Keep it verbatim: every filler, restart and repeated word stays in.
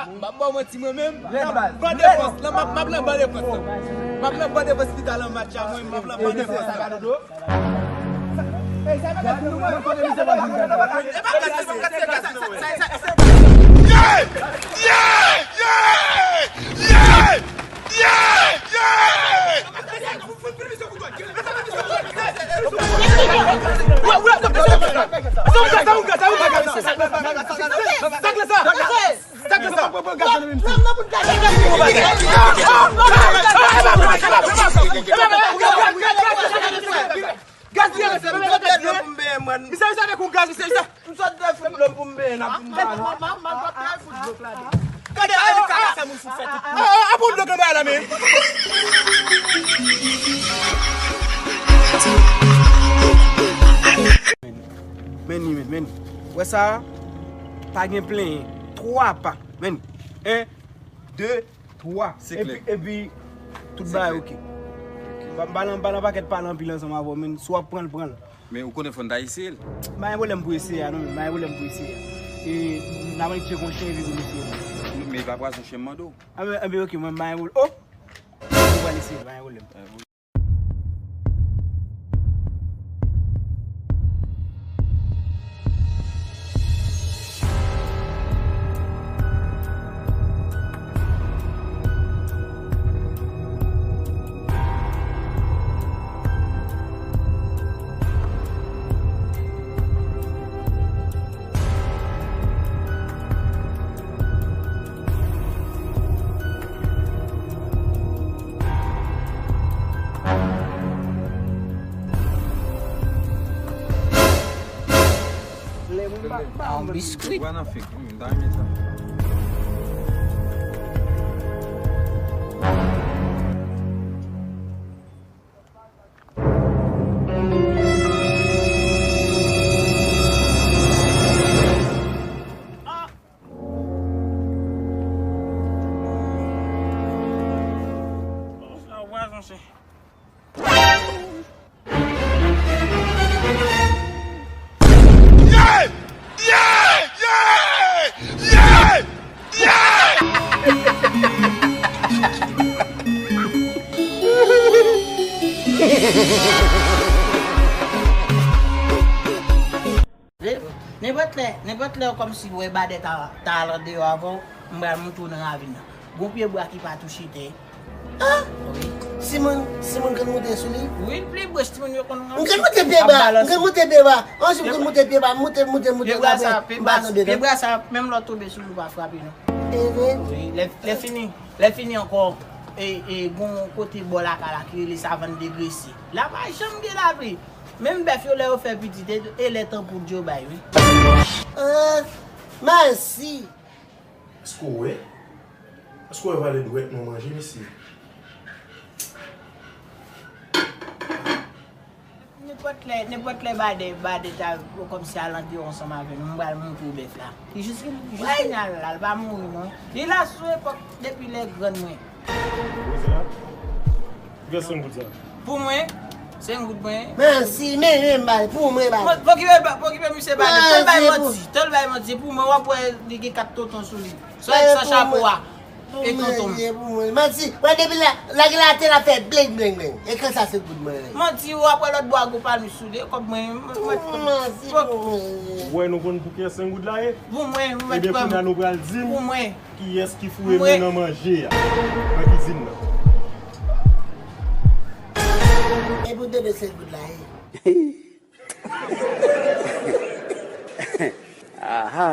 M ap ba w manti mwen menm. Ban defans lan, m ap, m ap lan ban defans lan. M ap lan ban defans li ta lan match a mwen, m ap lan ban defans la. Gaz li anlè, se mwen mete dlo pou m benyen, mwen. Misye, misye avèk yon gaz, misye, misye. M sot de fout dlo pou m benyen, n ap vin ba nou. Gade, gade kaka sa moun fout fè tout. Ah, ah, ah, bon, dlo granmay la, men. Men ni, men, men ni. Wè sa? Pa gen plenyen. Twa pa. Men ni. En, de, twa. Se klè. Epi, epi, tout bagay oke. Ba, ba nan, ba nan pakèt pale anpil ansanm avè w, men si w ap pran l, pran l. Men ou konnen fò n ta eseye l. M pa gen pwoblèm pou eseye a, non, men m pa gen pwoblèm pou eseye a. E, n ap annik tcheke yon chen epi pou n eseye l. Men e pa pwason chen m mande w. A, men, a, men oke, mwen, m pa gen pwoblèm. Oh! Ou pral eseye l, pa gen pwoblèm. Lè moun pa, pa yon biskwi. Nenpòt lè, nenpòt lè kòmsi w wè Badè ta, ta al andeyò avè w, m pral montre w nan ravin nan. Gon pye bwa ki pa touche tè. Ah! Wi. Timoun, timoun konn moute sou li? Wi, l pi bwès timoun yo konn. M konn moute pye ba, m konn moute pye ba. Yon jou m konn moute pye ba, m moute, moute, moute, apre m pa tonbe non. Pye bwa sa, menm lè w tonbe sou li, ou pa frape non. E vre? Wi, lè, lè fini, lè fini ankò, e, e, gon kote bò lakay la ki rele Savann Degresi. La pa janm gen lapli. Menm bèf yo, lè yo fè pitit, e, e lèt an poud yo bay, wi. Ah, mèsi. Èske w wè? Èske w wè valè dwèt nou manje, mesye? Nenpòt lè, nenpòt lè Badè, Badè ta kòmsi al andeyò ansanm avè nou, m pral montre w bèf la. Li jis vin, jis vin al la, l pa mouri non. Li la sou epòk depi lè grann mwen. Pou kiyès senk goud sa? Pou mwen, senk goud mwen. Mèsi, men, men, bay, pou mwen, bay. Mwen, pokipe, pokipe misye bay, tèl bay manti, tèl bay manti, pou mwen, w ap wè li gen kat tonton sou li. Swa sa chapo a, e tonton. Pou mwen, pou mwen. Manti, wè depi la, lage la tè la fè bling, bling, bling. E kan sa senk goud mwen? Manti, w ap wè lòt bò a gon palmis sou li, e kòb mwen. Manti, pou mwen. Ou wè nou konn pou kiyès senk goud la ye? Pou mwen, mwen. Ebyen, kounye a nou pral di m. Pou mwen. Kiyès ki foure men nan manje a? Nan kizin nan. E pou de de senk goud la ye. Aha.